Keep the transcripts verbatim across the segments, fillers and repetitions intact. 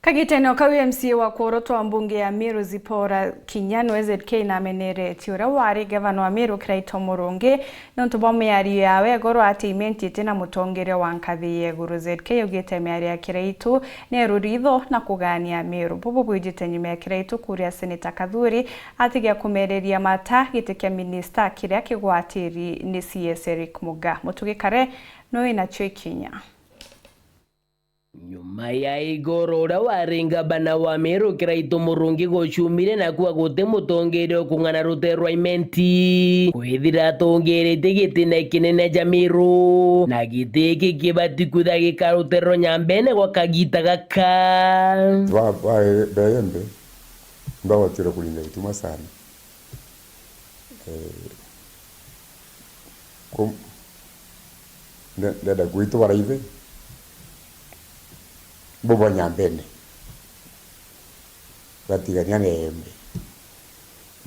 Kagitene o kau, M C A wa kworotwa mbunge ya Meru Zipporah Kinya niwe Z K nameneretie uria wari gavana wa Meru Kiraitu Murungi nontu bwa miario yawe iguru ati Imenti iti na mutongeria wa nkathi ya iguru. Z K augite miario ya Kiraitu ni ya ruritho na kugania Meru. Bubu bwijite nyuma ya Kiraitu kuria Seneta Kathuri atigia kumereria mata giti kia minista kiria kigwatiri ni C S Eric Muga. Mutugi Kare no wina cio ikinya. Nyuma ya igoro uria wari ngabana wa Meru Kiraitu Murungi gucumire na kuuga guti mutongeria ukung'ana rutere rwa Imenti, kwithira atongeretie gitine kinene ja Meru, na giti giki kibati kwithira gikarutererwa Nyambene gwa kagita gaka. Ba-, ba-, mbere yembe, mbagotire kuringa gituma sana. Eh, ku-, nde-, ndenda gwitwa baraibe, bo ba Nyambene, batigania na Embe,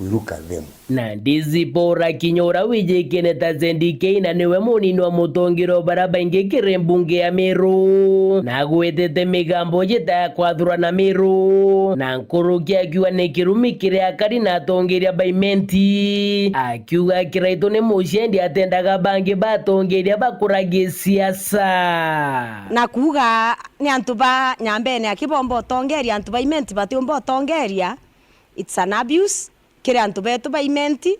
wiruka themu. Na Zipporah Kinya uria wijikene ta Z K na niwe munini wa mutongeria o baria baingi kiri mbunge ya Meru, na agwetete migambo jita ya kwathurana Meru, na nkuruki akiuga ni kirumi kiria akari na atongeria ba Imenti. Akiuga Kiraitu ni mucendi atendaga bangi ba atongeria bakura gisiasa. Na kuuga ni antu ba Nyambene aki bomba utongeria, antu ba Imenti batiumba utongeria. It's an abuse kiri antu betu ba Imenti,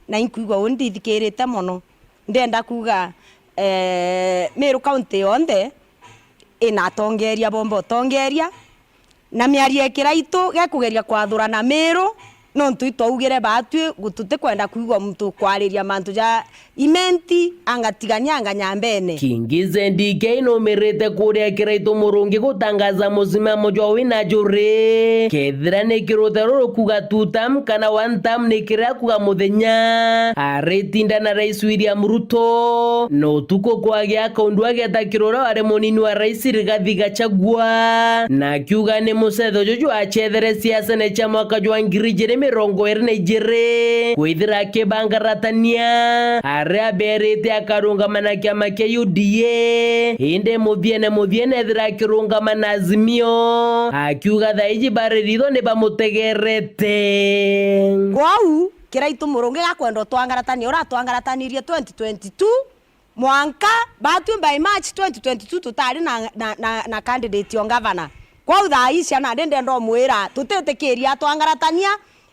na inkwigua uu ndithikirite mono. Ndenda kuuga, eh, Meru County yonthe ina atongeria bomba utongeria, na miario ya Kiraitu gekugeria kwathurana Meru, nontu itwaugire baatwi gu-, tutikwenda kwigua muntu kwariria mantu ja Imenti, anga tigania anga Nyambene. Kingi Z K numirite kuria Kiraitu Murungi gutangaza musimamo jwa wina juri. Kethira ni kirutero rukuga two term kana one term ni kiria kuga muthenya aritinda na Rais William Ruto, na utuku kwagia kaundu ageta kiri uria wari munini wa Rais Rigathi Gachagua, na akiuga ni mucetho juju acethere siasene cia mwaka jwa ngiri ijiri mirongo iri na ijiri, kwithira akibangaratania aria aberite akarungama na kiama kia U D A, indi muthiene muthiene ethira akirungama na Azimio, akiuga thaiji bari ritho ni bamutegerete. Kwou, Kiraitu Murungi gakwenda utwangaratania uria atwangaratanirie twenty twenty-two, mwanka batwi by March twenty twenty-two tutari na, na, na, na candidate o ngavana. Kwou thaa ii ciana ndi ndenda umwira tutitikiria atwangaratania,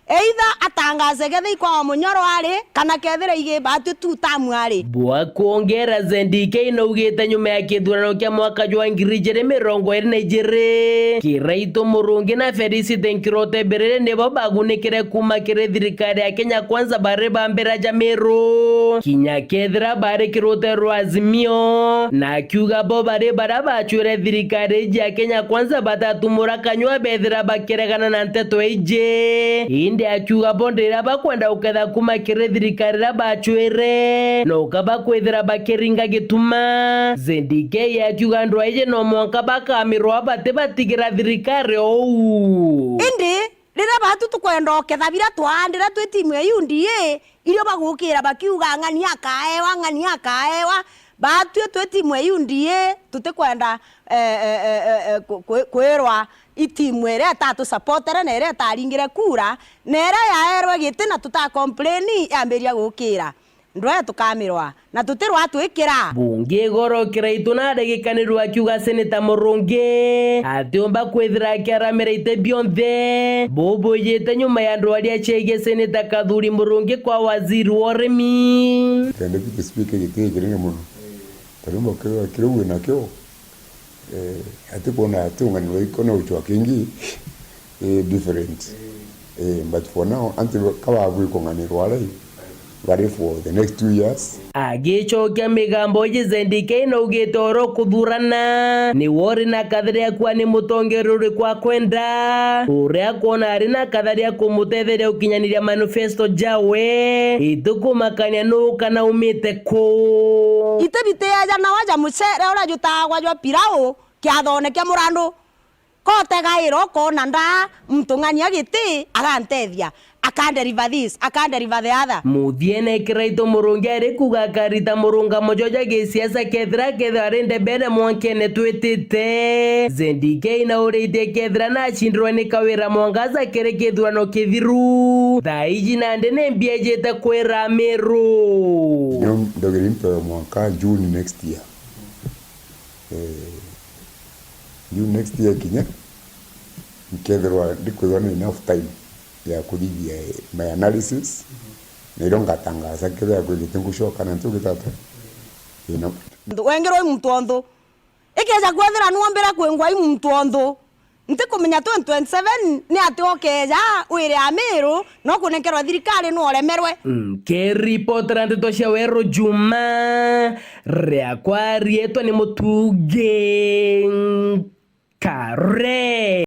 either atangaze kethira ikwa wa Munyoro ari, kana kethira igi batwi two term ari. Bwa kwongera, Z D K naugite nyuma ya kithurano kia mwaka jwa ngiri ijiri mirongo iri na ijiri, Kiraitu Murungi na Felicity Nkirote Birere nibo bagunikire kuma kiri thirikari ya Kenya Kwanza bari ba mbira ja Meru, kinya kethira bari kiri rutere rwa Azimio, na akiuga bo bari baria bacwire thirikari iji ya Kenya Kwanza batatumura kanyua bethira bakiregana na nteto iji. Indi akiuga bo ndira bakwenda guketha kuma kiri thirikari iria bacwire, no kaba kwithira bakiringa gituma. Z D K akiuga ndwa iji no mwanka bakamirwa bati batigira thirikari ouu. Indi riria batu tukwenda uketha biria twaandire twi timu ya U D A, irio bagukira bakiuga, "Ng'ania akaewa, ng'ania akaewa." Batwi twi timu ya U D A, tutikwenda, eh, eh, eh, eh, eh, ku-, ku-, kwirwa i timu iria itatusapotere na iria itaringire kura, na iria yaerwe giti na tutakomplaini yambiria gukira. Ndwe tukamirwa, na tutirwa twikira. Bungi goro Kiraitu na aregikanirwa akiuga Seneta Murungi atiumba kwithira akiaramira iti bionthe. Bubu ijite nyuma ya ndwaria ciegie Seneta Kathuri Murungi kwa waziri wa urimi. Kende Deputy Speaker giti kinene muno. Tariu mukirwa kiria wina kio, eh, atikwona ati ung'anirwa iko na uchwa kingi, eh, different. Eh, but for now, anti kababwi kung'anirwa arai, bari for the next two years. Agicokia migambo iji, Z D K naugite oro kuthurana, ni wori na kathiria kwa ni mutongeria uriku akwenda, uria akwona ari na kathiria kumutetheria gukinyaniria manifesto jawe, itikumakania nuu kana umite ku. Iti bitiejanawa ja mucere uria jutagwa jwa pilau kiathone kia murandu. Kotegaira ukoona ndaa muntu ng'ania giti agantethia, akanderiva this, akanderiva the other. Muthiene Kiraitu Murungi ari kuuga akarita murungamo jwa ja gisiasa kethira akethirwa ari ndebene mwankene twitite. Z D K inauritie kethira nacindirwe ni Kawira Mwangaza kiri kithurano kithiru. Thaa iji nandi ni mbiejite kwira Amiru. Ndio ndogeri mpewe mwanka June next year. Eh, June next year kinya, nkethirwa ndikwithirwa na enough time ya kuthithia my analysis, na irio ngatangaza kethira kwithite ngucoka na ntugi tata. Ino. Wengirwe i muntu onthu. Ikeja kwethira nwombire kwingwa i muntu onthu. Ntikumenya twenty twenty-seven ni ati ukeja wire Amiru, no kunenkerwa thirikari no uremerwe. Nkiripotera ndeto cia Weru Juma, riakwa riitwa ni Mutungi Kare.